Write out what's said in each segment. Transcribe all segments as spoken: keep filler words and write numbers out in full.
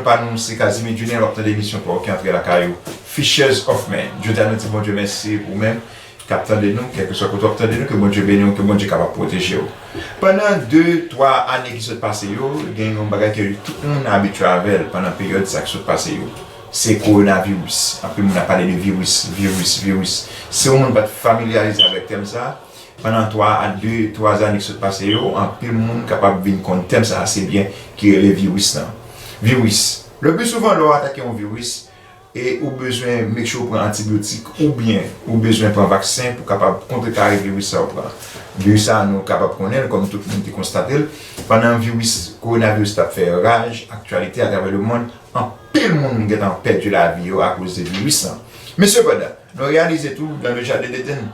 Pa nou, se Casimir Junior, w ap tande emisyon pa w ki antre lakay ou, Fishers of Men. Jodi a, nou di Bondye mèsi pou ou menm k ap tande nou, kèlkeswa kote w ap tande nou, ke Bondye beni w, ke Bondye kapab pwoteje w. Pandan de, twa ane ki sot pase yo, gen yon bagay ke tout moun abitye avè l pandan peryòd sa ki sot pase yo. Se kowonaviris. Anpil moun ap pale de viris, viris, viris. Si yon moun pa t familyarize avèk tèm sa, pandan twa a de, twa ane ki sot pase yo, anpil moun kapab vin konn tèm sa ase byen ki rele viris lan. Viris. Le pli souvan, lè w atake yon viris, e ou bezwen make sure ou pran antibyotik oubyen ou bezwen pran vaksen pou kapab kontrekare viris sa ou pran. Viris sa, nou kapab konnen l, kòm tout moun te konstate l, pandan viris kowonaviris t ap fè raj aktyalite atravè lemonn, anpil moun gentan pèdi lavi yo akoz de viris lan. Men sepandan, nou reyalize tou, dans le jardin d'Éden,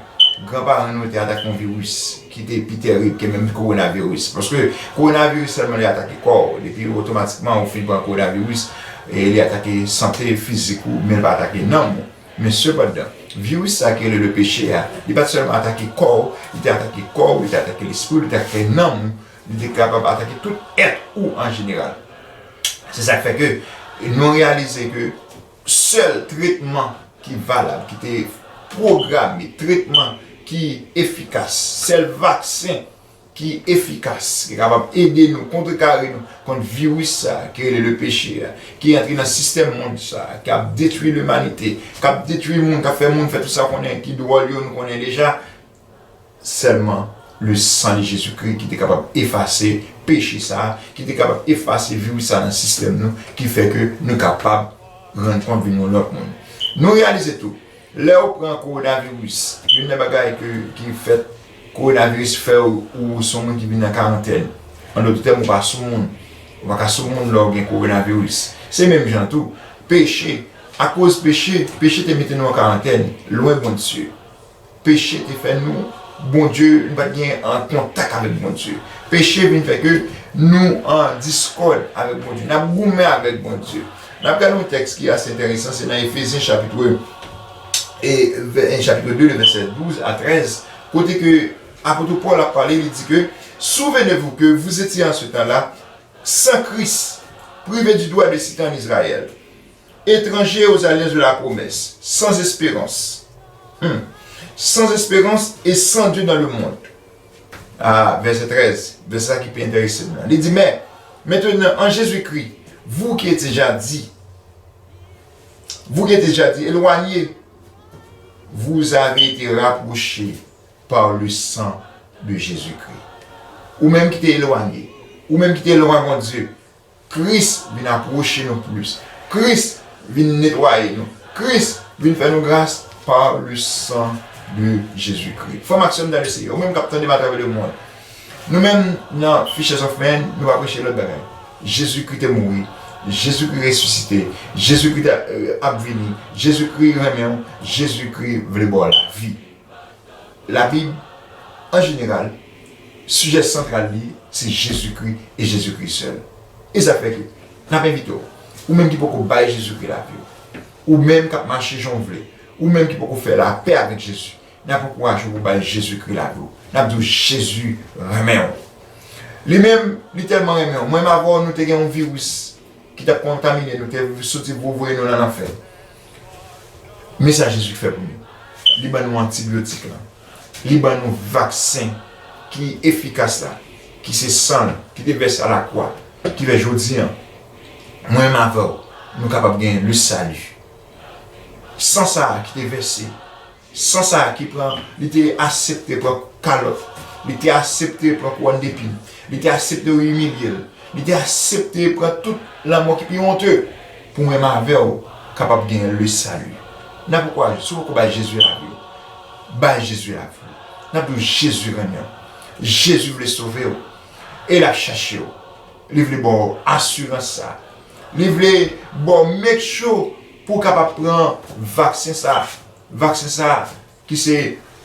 granparan nou te atake yon viris ki te pi tèrib ke menm kowonaviris. Paske kowonaviris sèlman li atake kò w, depi otomatikman ou fin pran kowonaviris, e li atake sante fizik ou, men li pa atake nanm ou. Men sepandan, viris sa ki rele le peche a, li pa t sèlman atake kò w, li te atake kò w, li te atake lespri w, li te atake nanm ou, li te kapab atake tout èt ou an jeneral. Se sa k fè ke nou reyalize ke sèl tretman ki valab, ki te pwograme, tretman ki efikas, sèl vaksen ki efikas, ki kapab ede nou, kontrekare nou kont viris sa a, ki rele le peche a, ki antre nan sistèm mond sa a, k ap detwi limanite, k ap detwi moun, k ap fè moun fè tout sa konnen, ki dwòl yo, nou konnen deja, sèlman le san de Jezikri ki te kapab efase peche sa a, ki te kapab efase viris sa a nan sistèm nou, ki fè ke nou kapab rann kont vin yon lòt moun. Nou reyalize tou, lè ou pran kowonaviris, youn nan bagay ke, ki fèt, kowonaviris fè ou, ou se yon moun ki vin nan karantèn. An dòt tèm, ou pa sou moun. Ou pa ka sou moun lè ou gen kowonaviris. Se menm jan tou, peche, akoz peche, peche te mete nou an karantèn, lwen Bondye. Peche te fè nou, Bondye, nou pa t gen an kontak avèk Bondye. Peche vin fè ke nou an diskòd avèk Bondye. N ap goumen avèk Bondye. N ap gade yon tèks ki ase enteresan, se nan Efezyen chapit, e, vè- chapit de, le vèsè douz a trèz, kote ke apot Pòl ap pale, li di ke, Souvenez-vous que vous étiez en ce temps-là sans Christ, privés du droit de cité en Israël, étrangers aux alliances de la promesse, sans espérance. Hmm. Sans espérance et sans Dieu dans le monde. Ah, vèsè trèz, vèsè sa ki pi enterese m nan. Li di, Mais, maintenant, en Jésus-Christ, vous qui étiez jadis, vous qui étiez jadis éloignés, vous avez été rapprochés par le sang de Jésus-Christ. Ou menm ki te elwanye, ou menm ki te lwen Bondye, Kris vin apwoche nou plis. Kris vin netwaye nou. Kris vin fè nou gras par le sang de Jésus-Christ. Frè m ak sè m dans le Seigneur, ou menm k ap tande m atravè lemonn, nou menm nan Fishers of Men, nou pa preche lòt bagay. Jezikri te mouri. Jezikri resisite. Jezikri te, euh, ap vini. Jezikri renmen w. Jezikri vle ba w lavi. Labib, an jeneral, sijè santral li, se Jezikri e Jezikri sèl. E sa fè ke n ap envite w, ou menm ki poko bay Jezikri lavi w, ou menm k ap mache jan w vle, ou menm ki poko fè lapè avèk Jezi, n ap ankouraje w pou w bay Jezikri lavi w. N ap di w, Jezi renmen w. Li menm, li tèlman renmen w. Mwen menm avè w, nou te gen yon viris ki t ap kontamine nou, te soti pou voye nou nan lanfè. Men sa Jezi fè pou nou. Li ban nou antibyotik lan. Li ban nou vaksen ki efikas la, ki se san l, ki te vèse alakwa, ki fè jodi a, mwen menm avè w, nou kapab gen le salut. San sa a ki te vèse, san sa a ki pran, li te aksepte pran kalòt, li te aksepte pran kouwòn depin, li te aksepte yo imilye l, li te aksepte pran tout lanmò ki pi onte pou mwen menm avè w kapab gen le salut. N ap ankouraje w, si w poko bay Jezi lavi w, bay Jezi lavi w. N ap di w Jezi renmen w. Jezi vle sove w. E l ap chache w. Li vle ba w asirans sa. Li vle ba w make sure pou w kapab pran vaksen sa. Vaksen sa ki se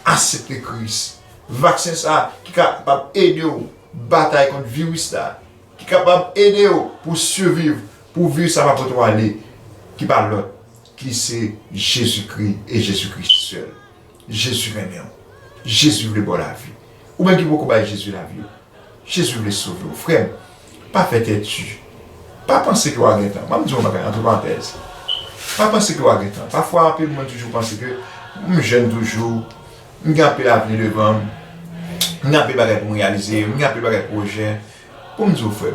aksepte Kris. Vaksen sa ki kapab ede w batay kont viris la, ki kapab ede w pou siviv, pou viris la pa pote w ale, ki pa lòt, ki se Jezikri e Jezikri sèl. Jezi renmen w. Jezi vle ba w lavi. Ou menm ki poko bay Jezi lavi w, Jezi vle sove w, frè m. Pa fè tèt di. Pa panse ke w a gen tan. Ban m di w yon bagay, antre parantèz. Pa panse ke w a gen tan. Pafwa, anpil moun toujou panse ke m jèn toujou, m gen anpil avni devan m, m gen anpil bagay pou m reyalize, m gen anpil bagay pwojè. Pou m di w, frè,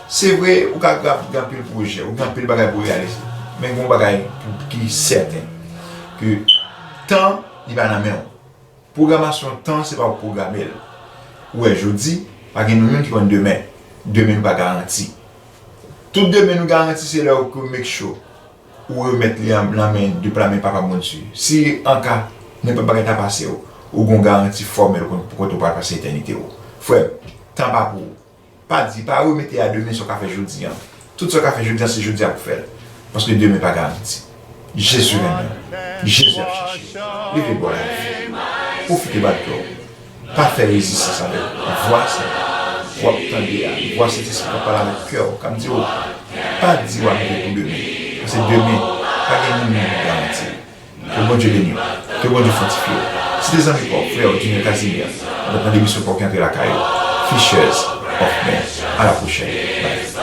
se vre, ou ka gen anpil pwojè, ou gen anpil bagay pou w reyalize. Men gen yon bagay pou, ki sèten, ke tan, li pa nan men w. Pwogramasyon tan, se pa ou k pwograme l. Ou wè jodi, pa gen nou youn ki konn demen. Demen nou pa garanti. Tout demen nou garanti, se lè ou ke make sure ou remèt li an, nan men, de, nan men Papa Bondye. Si an ka nenpòt bagay ta pase w, ou gon garanti fòmèl kon, pou kote w pral pase etènite w. Frè, tan pa pou ou. Pa di, pa remete a demen sa w ka fè jodi an. Tout sa w ka fè jodi an, se jodi a pou fè l. Paske demen pa garanti. Jezi renmen w. Jezi ap chèche w. Leve bò lavi. Pwofite bat kè w. Pa fè rezistans avèk vwa sa w ap tande a. Vwa Sentespri k ap pale avèk kè w, k ap di w, pa di w ap viv pou demen. Paske demen, pa gen moun menm ki garanti l. Ke Bondye beni w. Ke Bondye fòtifye w. Se te zanmi pa w, frè w, Junior Casimir. Nan lòt emisyon pa w ki antre lakay ou. Fishers of Men. A la pwochèn. Bye.